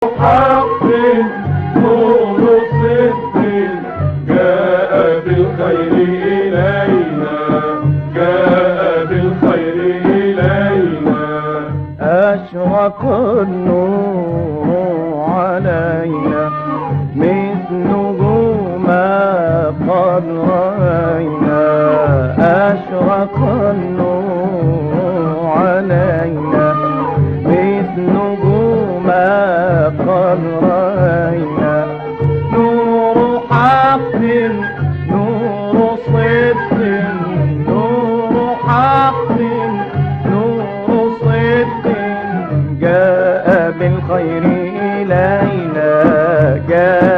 حق نور صدق جاء بالخير إلينا، جاء بالخير إلينا. أشرق النور علينا مثله ما قد رأينا، أشرق النور علينا مثله ما قد رأينا. نور حق نور صدق، نور حق نور صدق جاء بالخير إلينا، جاء